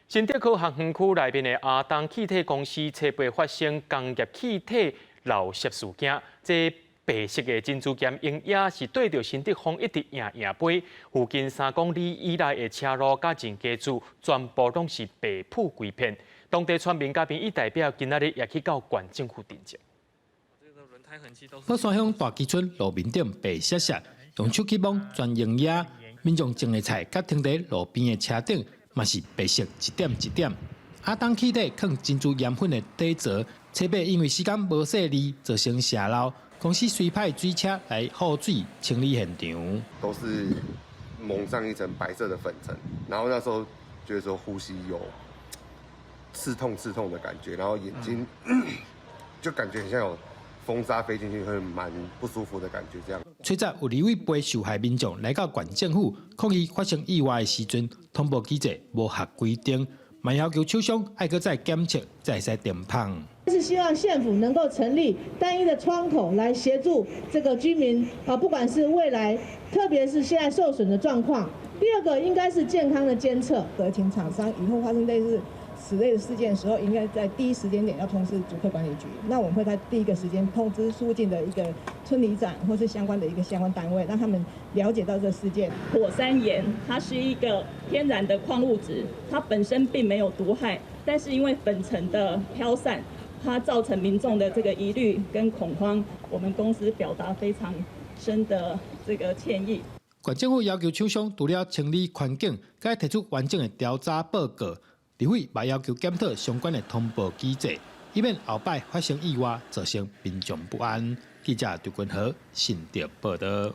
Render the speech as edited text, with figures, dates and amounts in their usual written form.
新竹科學園區內面的亞東氣體公司，初八發生工業氣體漏泄事件，這白色的珍珠岩溶液是綴著新竹風一直贏贏飛，附近3公里以內的車路佮人家厝全部攏是白滂規片。當地村民佮民意代表今仔日也去到縣政府陳情。寶山鄉大基村路面頂白雪雪，用手去摸全溶液，民眾種的菜佮停佇路邊的車頂嘛是白色一點一點。亞東氣體囥珍珠岩粉的底槽，初八因為時間無細膩，造成洩漏，公司隨派水車來放水清理現場。都是蒙上一層白色的粉塵，然後那時候覺得說呼吸有刺痛刺痛的感覺，然後眼睛就感覺很像有風沙飛進去，會蠻不舒服的感覺。這樣。吹早有立委陪受害民眾來到縣政府抗議發生意外的時陣，通報機制無合規定，嘛要求廠商愛閣再檢測，才會使停麭。是希望縣府能夠成立單一的窗口來協助這個居民啊，不管是未來，特別是現在受損的狀況。第二個應該是健康的監測，請廠商以後發生類似此類的事件的時候，應該在第一時間點要通知竹科管理局。那我們會在第一個時間通知附近的一個村里長或是相關的一個相關單位，讓他們了解到這個事件。火山岩它是一個天然的礦物質，它本身並沒有毒害，但是因為粉塵的飄散，它造成民眾的這個疑慮跟恐慌。我們公司表達非常深的這個歉意。縣政府要求廠商除了清理環境，閣提出完整的調查報告。立委嘛要求檢討相關的通報機制，以免後擺發生意外，造成民眾不安。記者劉君和新竹報導。